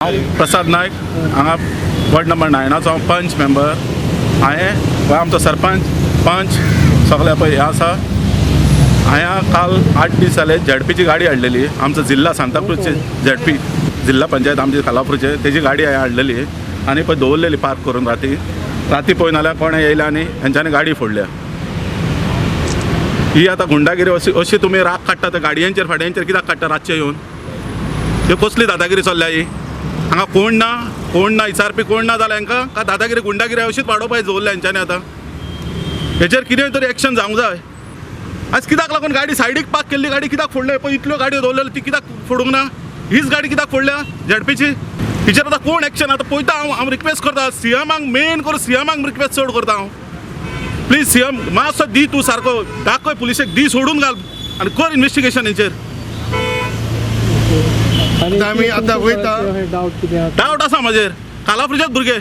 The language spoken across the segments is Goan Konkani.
हांव प्रसाद नायक, हांगा वॉर्ड नंबर 9आचो हांव पंच मेंबर. हांवें हो आमचो सरपंच, पंच सगळे पळय हे आसा. हांवें काल 8 दीस जाले झेडपीची गाडी हाडलेली. आमचो जिल्हा सांताक्रूजची झेडपी, जिल्हा पंचायत आमची खालापूरचे, तेजी गाडी हांवें हाडलेली आनी पळय दवरलेली पार्क करून. राती राती पळय नाल्यार कोणें येयले आनी हेंच्यांनी गाडी फोडल्या. ही आतां गुंडागिरी अशी अशी तुमी राग काडटा त्या गाडयांचेर फाड्यांचेर कित्याक काडटा रातचे येवन? ह्यो कसली दादागिरी चल्ल्या ही? हांगा कोण ना, कोण ना विचारपी, कोण ना जाल्यार हांकां का दादागिरी गुंडागिरी अशीच वाडोवपाक दवरल्या हेंच्यांनी. आतां हेचेर कितें तरी एक्शन जावंक जाय. आज कित्याक लागून गाडी सायडीक पार्क केल्ली गाडी कित्याक फोडल्या? पळय इतल्यो गाडयो दवरलेल्यो, ती कित्याक फोडूंक ना? हीच गाडी कित्याक फोडल्या झेडपीची? हिचेर आतां कोण एक्शन आतां पळयता. हांव हांव रिक्वेस्ट करता सीएमाक, मेन करून सीएमाक रिक्वेस्ट चड करता हांव. प्लीज सीएम, मातसो दी तूं सारको दाखय पुलिशेक, दी सोडून घाल आनी कर इन्वेस्टिगेशन हेचेर. आनी आमी आतां वयता. डावट कितें आसा? डावट आसा म्हाजेर. कालापूरचेच भुरगे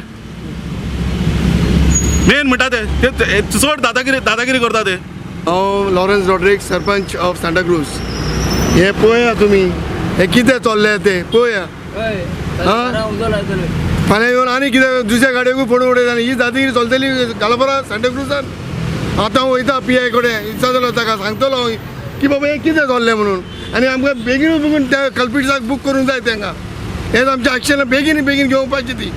मेन म्हणटा ते ते चड दादागिरी दादागिरी करता ते. हांव लॉरन्स रॉड्रिक्स, सरपंच ऑफ सांताक्रूज. हे पळया तुमी, हे कितें चल्लें तें पळया. फाल्यां येवन आनी कितें दुसऱ्या गाडयेकूय फोडून उडयता आनी ही दादागिरी चलतली कालापरा सांताक्रुजान. आतां हांव वयता पी I कडेन, विचारतलो ताका, सांगतलो हांव की बाबा हें कितें चल्लें म्हणून. आनी आमकां बेगीनूच बेगीन त्या कल्पिट्साक बूक करूंक जाय तेंकां. हें आमच्या एक्शनां बेगीन बेगीन घेवपाची ती.